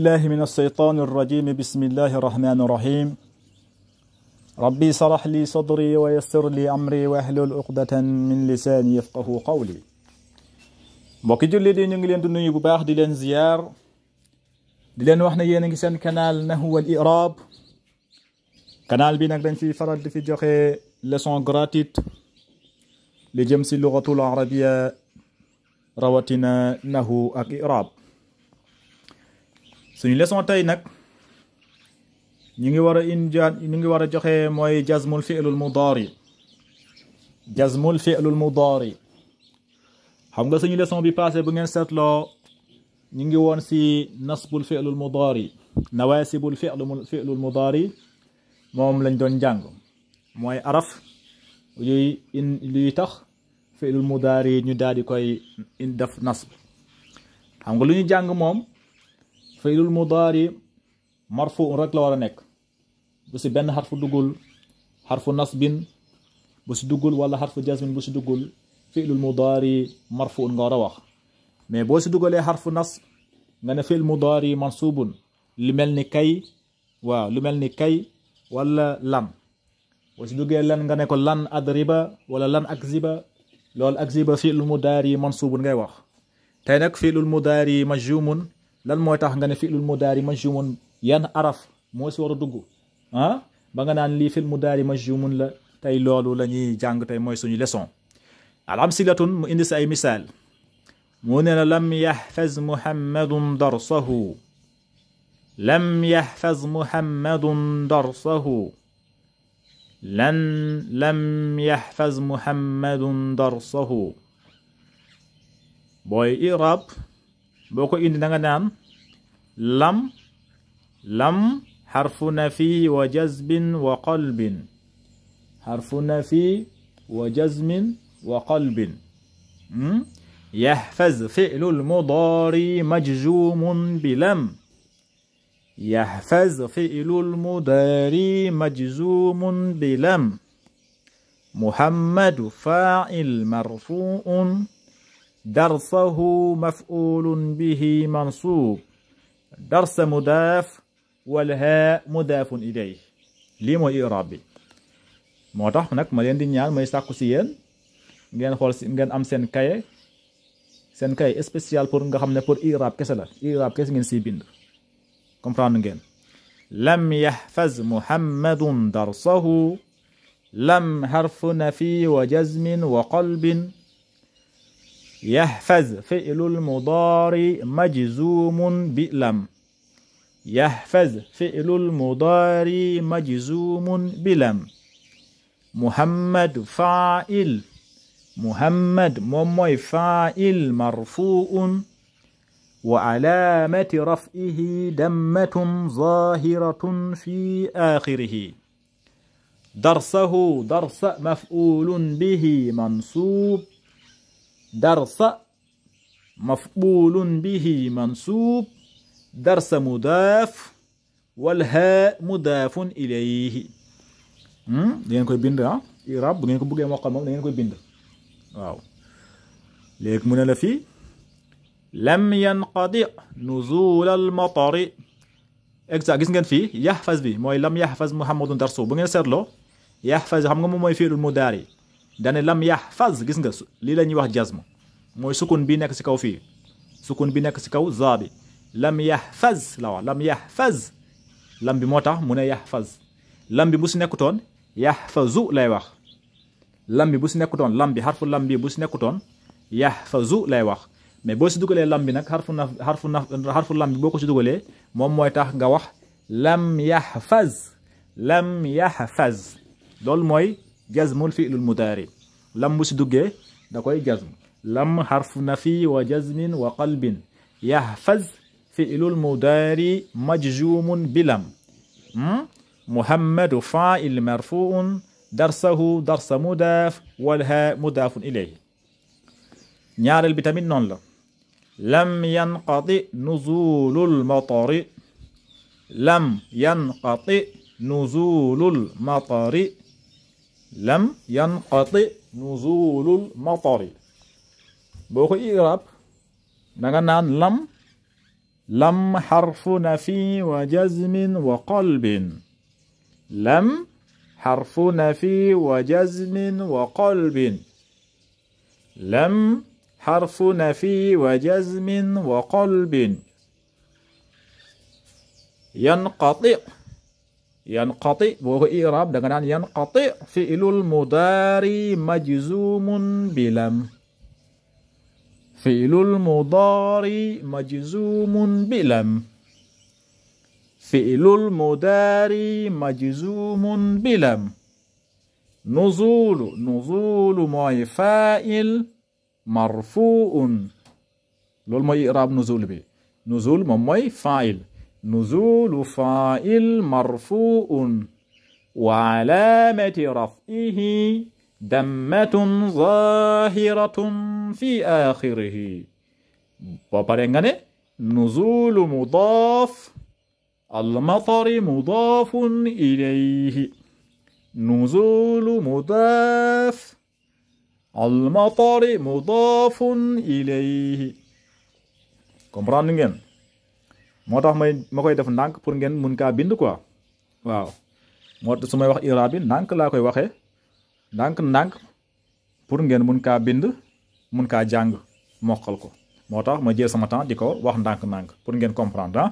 الله من الشيطان الرجيم. بسم الله الرحمن الرحيم. ربي صرح لي صدري ويسر لي أمري واحلل عقدة من لساني يفقه قولي. mbokki jullit yi ñu ngi leen di nuyu bu baax di leen ziyaar di leen wax ne yéen a ngi seen canal Nahwu wal I'rab. canal bi nag dañ fi faral di fi joxe leçon gratuite li jëm si lugatul arabiya rawatina nahwu ak i'rab. suñu leçon tey nag ñu ngi war a joxe mooy jazmul fi'lul mudaari. jazmul fi'lul mudaari xam nga suñu leçon bi passé bu ngeen seetloo ñu ngi woon si nasbul fi'lul mudaari, nawaasibul fi'lul mudaari moom lañ doon jàng. mooy araf luy tax fi'lul mudaari ñu daal di koy def nasb. xam nga lu ñu jàng moom fi'lul mudaari marfu rek la war a nekk, bu si benn xarfu duggul, xarfu nasbin bu si duggul wala xarfu jazmin bu si duggul, fi'lul mudaari marfu nga war a wax. mais boo si dugalee xarfu nas nga ne fi'l mudaari mansubun, lu mel ni kay, waaw lu mel ni kay wala lan. boo si duggee lan nga ne ko lan adriba wala lan akziba, loolu akziba fi'lul mudaari mansubun ngay wax. tey nag fi'lul mudaari majzumun, lan mooy tax nga ne fi'lul mudaari majzumun, yan araf moo si war a dugg ba nga naan lii fi'l mudaari majzumun la. tey loolu la ñuy jàng tey mooy suñu leçon. al amsilatun mu indi si ay misaal. mu ne la lam yaxfaz muhammadun darsahu, lam yaxfaz muhammadun darsahu, lam yaxfaz muhammadun darsahu. booy i'rab boo ko indi da nga naan lam xarfu nafi wa jazbin wa qalbin, xarfu nafi wa jazmin wa qalbin. yaxfaz fi'lul mudaari majzumun bi lam, yaxfaz fi'lul mudaari majzumun bi lam. muhammadu faa'il marfu'un darsahu maf'ulun bihi mansuub, darsa mudaaf wal haa mudaafun ilayh. lii mooy i'raab bi. moo tax nag ma leen di ñaan may sàkku si yéen ngeen xool si ngeen am seen kaye spécial pour nga xam ne pour i'raab kese la. i'raab kese ngeen siy bind. comprendre ngeen. lam yaxfaz muhammadun darsahu, lam harfu nafi wa jazmin wa qalbin. yaxfaz fi'lul mudaari majzumun bi lam, yaxfaz fi'lul mudaari majzumun bi lam. muhammad faa'il, muhammad moom mooy faa'il marfu'un wa alaamati raf'ihi dammatun zaahiratun fi aaxirihi. darsahu darsa maf'ulun bihi mansuub, darsa maf'ulun bihi mansuub, darsa mudaaf wal haa mudaafun ilayhi. da ngeen koy bind i'raab bu ngeen ko bëggee mokkal moom da ngeen koy bind. waaw léegi mu ne la fii lam yanqadi nuzul al matari. exact gis ngeen fii yaxfaz bi mooy lam yaxfaz muhammadun darsu. bu ngeen seetloo yaxfaz xam nga moom mooy fi'lul mudaari. dane lam yaxfaz gis nga lii la ñuy wax jazm, mooy sukun bi nekk si kaw fii, sukun bi nekk si kaw zaa bi. lam yaxfaz la wax, lam yaxfaz. lam bi moo tax mu ne yaxfaz. lam bi bu si nekkutoon yaxfazu lay wax. lam bi bu si nekkutoon, lam bi xarfu lam bi bu si nekkutoon yaxfazu lay wax. mais boo si dugalee lam bi nag xarfu lam bi boo ko si dugalee moom mooy tax nga wax lam yaxfaz, lam yaxfaz. loolu mooy jazmul fi'lul mudaari. lam bu si duggee da koy jazm. lam xarfu nafi wa jazmin wa qalbin. yaxfaz fi'lul mudaari majzumun bi lam. muhammadu faa'il marfu'un darsahu darsa mudaaf wal haa mudaafun ilayhi. ñaareel bi tamit noonu la. lam yanqati nuzulul matari, lam yanqati nuzulul matari, lam yanqati nuzulul matari. boo ko i'raab da nga naan lam لم حرف نفي وجزم وقلب. لم حرف نفي وجزم وقلب. لم حرف نفي وجزم وقلب. ينقطع. ينقطع وهو إعراب dengan ينقطع فعل المضارع مجزوم بلم. فعل المضارع مجزوم بلم. فعل المضارع مجزوم بلم. نزول. نزول موي فاعل مرفوع. لول موي إعراب نزول بي. نزول موي فاعل. نزول فاعل مرفوع وعلامة رفعه دمة ظاهرة في آخره. وبرنغاني نزول مضاف المطر مضاف إليه. نزول مضاف المطر مضاف إليه. comprendre ngeen moo tax ma koy def ndànk pour ngeen mun kaa bind quoi waaw moo tax su may wax i'raab bi ndànk laa koy waxee ndànk pour ngeen mun kaa bind mun kaa jàng mokkal ko moo tax ma jël sama temps di ko wax ndànk pour ngeen comprendre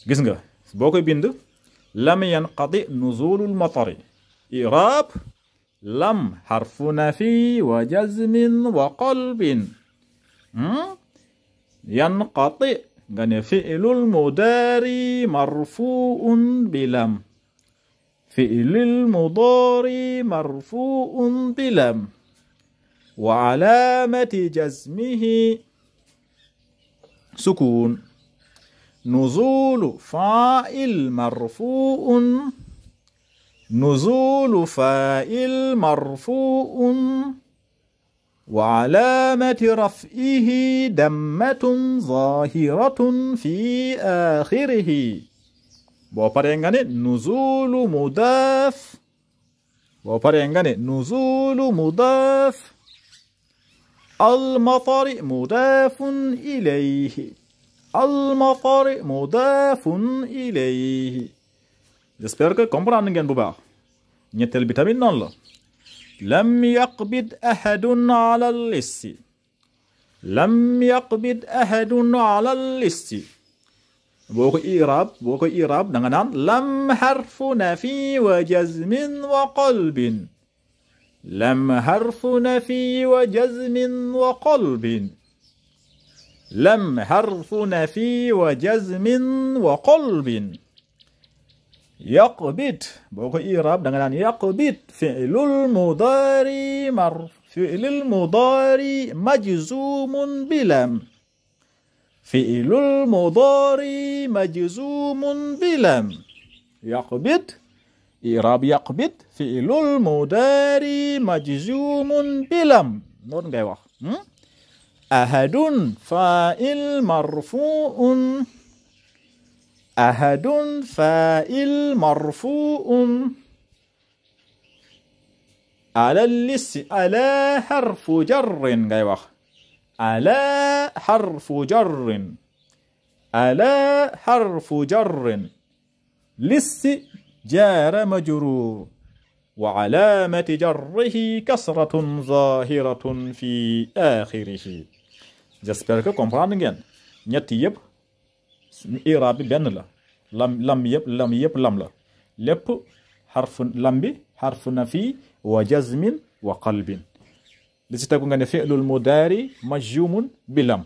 gis nga boo koy bind lam yanqadi nuzulul matari. i'raab lam harfu nafi wa jazmin wa qalbin. yanqadi nga ne fi'lul mudaari marfu'un bilam. fi'lul mudaari marfu'un bilam wa alaamati jazmihi sukun. nuzulu fa'il marfu'un. nuzulu fa'il marfu'un وعلامة رفعه دمة ظاهرة في آخره. بوبارينغاني نزول مضاف. بوبارينغاني نزول مضاف المطر مضاف إليه. المطر مضاف إليه. j'espère que comprendre ngeen bu baax. ñetteel bi tamit noonu la. لم يقبض أحد على اللص. لم يقبض أحد على اللص. بوكو إعراب دanga naan لم حرف نفي وجزم وقلب. لم حرف نفي وجزم وقلب. لم حرف نفي وجزم وقلب. يقبض بوكو إعراب دanga naan يقبض فعل المضارع مجزوم بلم. فعل المضارع مجزوم بلم. يقبض إعراب يقبض فعل المضارع مجزوم بلم. نون ngay wax أحد فاعل مرفوع. أحد فاعل مرفوع على اللص. على حرف جر ngay wax على حرف جر. على حرف جر. لص جار مجرور وعلامة جره كسرة ظاهرة في آخره. j'espère que comprendre ngeen ñett yëpp i'raab bi benn la. lam yëpp lam la lépp xarfu lam bi xarfu nafi wa jazmin wa qalbin. li si tegu nga ne fi'lul mudaari majzumun bi lam.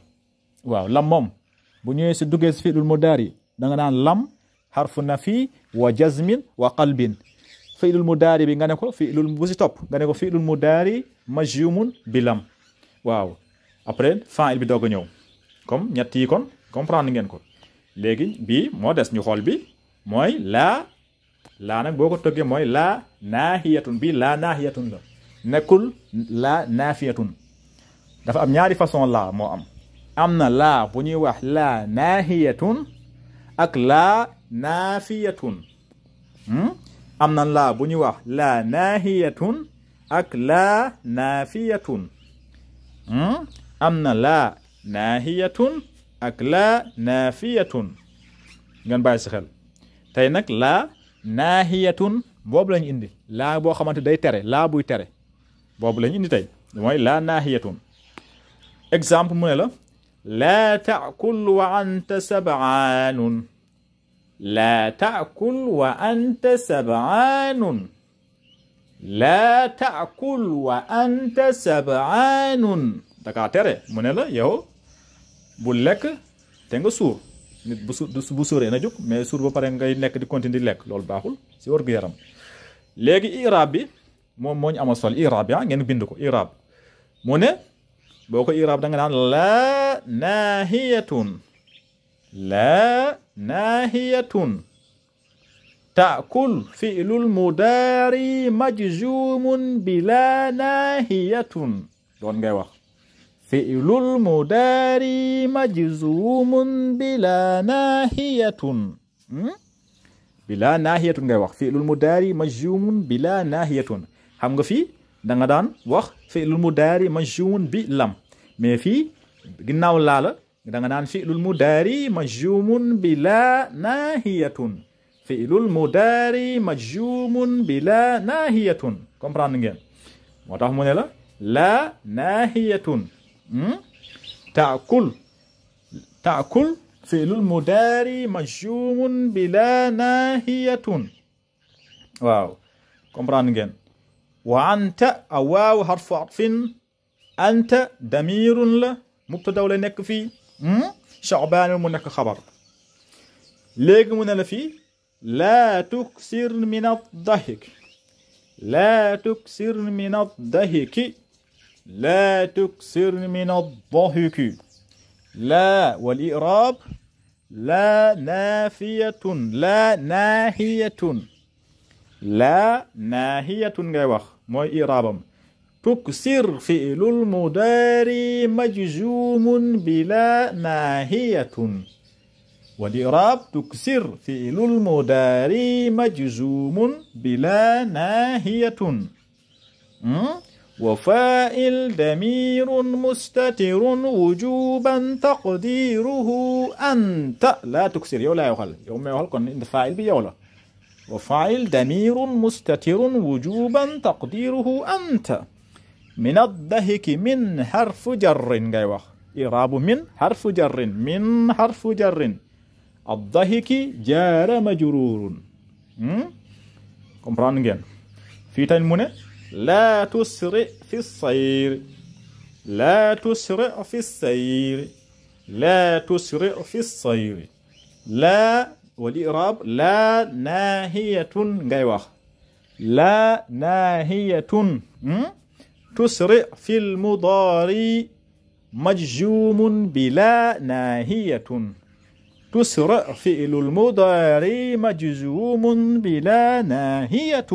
waaw lam moom bu ñëwee si duggee si fi'lul mudaari da nga naan lam xarfu nafi wa jazmin wa qalbin. fi'lul mudaari bi nga ne ko fi'lul bu si topp nga ne ko fi'lul mudaari majzumun bi lam. waaw après fa'il bi doog a ñëw comme ñett yi kon comprendre ngeen ko. léegi bii moo des ñu xool bi mooy laa nag boo ko tëggee mooy laa naahiyatun bii laa naahiyatun la nekkul laa naafiyatun. dafa am ñaari façon laa moo am na laa bu ñuy wax laa naahiyatun ak laa naafiyatun. am na laa bu ñuy wax laa naahiyatun ak laa naafiyatun. am na laa naahiyatun ak laa naafiyatun ngeen bàyyi si xel tey nag laa naahiyatun boobu lañu indi laa boo xamante day tere laa buy tere boobu lañu indi tey mooy laa naahiyatun exemple mu ne la laa taakul wa anta sab'aanun laa taakul wa anta sab'aanun laa taakul wa anta sab'aanun dakaa tere mu ne la yow bu lekk te nga suur nit bu suuree na jóg mais suur ba pare ngay nekk di continuer di lekk loolu baaxul si wér gu yaram léegi iraab bi moom moo ñu amal sol iraab bi ngeen bind ko iraab mu ne boo ko iraab da nga naan laa naahiyatun laa naahiyatun taakul fi'lul mudaari majzumun bila naahiyatun doon ngay wax fi'lul mudaari majzumun bila naahiyatun bila naahiyatun ngay wax fi'lul mudaari majzumun bila naahiyatun xam nga fii da nga daan wax fi'lul mudaari majzumun bi lam mais fii ginnaaw laa la da nga daan fi'lul mudaari majzumun bila naahiyatun fi'lul mudaari majzumun bila naahiyatun comprendre ngeen moo tax mu ne la laa naahiyatun taakul taakul fi'lul mudaari majzumun bila naahiyatun waaw comprendre ngeen wa anta a waaw harfu atfin anta damirun la mubtada la nekk fii Sha'baan mu nekk xabar léegi mu ne la fii laa tuksir min ad-dahik laa tuksir min ad-dahiki laa tuksir min ad-dahiki laa wal i'raab laa naafiyatun laa naahiyatun laa naahiyatun ngay wax mooy i'raabam tuksir fi'lul mudaari majzumun bilaa naahiyatun wal i'raab tuksir fi'lul mudaari majzumun bilaa naahiyatun وفاعل ضمير مستتر وجوبا تقديره أنت لا تكسر يو لا يخل يوم ما يخل كن فاعل بيولا وفاعل ضمير مستتر وجوبا تقديره أنت من الضحك من حرف جر جاي واخ إعراب من حرف جر من حرف جر الضحك جار مجرور comprendre ngeen fii tamit mu ne لا تسرع في السير لا تسرع في السير لا تسرع في السير لا والإعراب لا ناهية ngay wax لا ناهية تسرع في المضارع مجزوم بلا ناهية تسرع فعل المضارع مجزوم بلا ناهية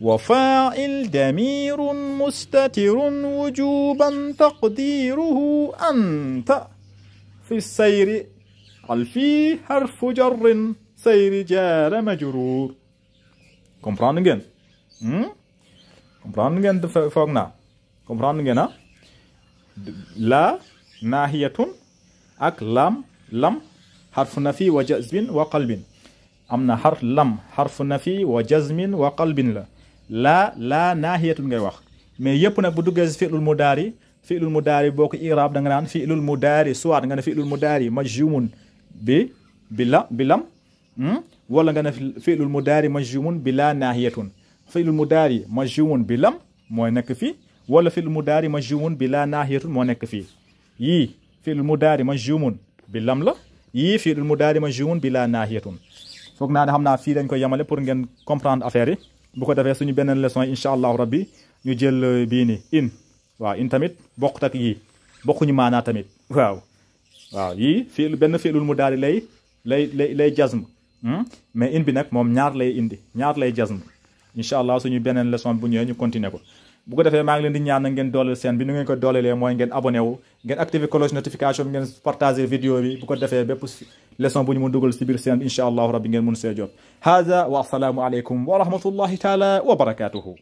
وفاعل ضمير مستتر وجوبا تقديره أنت في السير الفي حرف جر سير جار مجرور comprendre ngeen comprendre ngeen foog naa comprendre ngeen la naahiyatun ak lam xarfu nafi wa jazmin wa qalbin am na lam xarfu nafi wa jazmin wa qalbin la naahiyatun ngay wax mais yëpp nag bu duggee si fi'lul mudaari boo ko i'raab da nga naan fi'lul mudaari soit nga ne fi'lul mudaari majzumun bi lam wala nga ne fi'lul mudaari majzumun bi la naahiyatun fi'lul mudaari majzumun bi lam mooy nekk fii wala fi'lul mudaari majzumun bi la naahiyatun moo nekk fii yii fi'lul mudaari majzumun bi lam la yii fi'lul mudaari majzumun bi la naahiyatun foog naa ne xam naa fii dañ koy yemale pour ngeen comprendre affaire yi bu ko defee suñu beneen leçon yi incha allahu rabbi ñu jël bii ni waaw in tamit bokkut ak yii bokkuñu maanaa tamit waaw yii fii benn fi'lul mudaari lay jazm mais in bi nag moom ñaar lay jazm incha allah suñu beneen leçon bu ñëwee ñu continuer ko bu ko defee maa ngi leen di ñaan na ngeen dooleel seen bi nu ngeen ko doolelee mooy ngeen abonné wu ngeen activer cloche notification bi ngeen partager vidéo bi bu ko defee bépp leçon bu ñu mun dugal si biir seen incha allahu rabbi ngeen mun see jot hada wa assalaamu aleykum wa rahmatullahi taala wa barakatuhu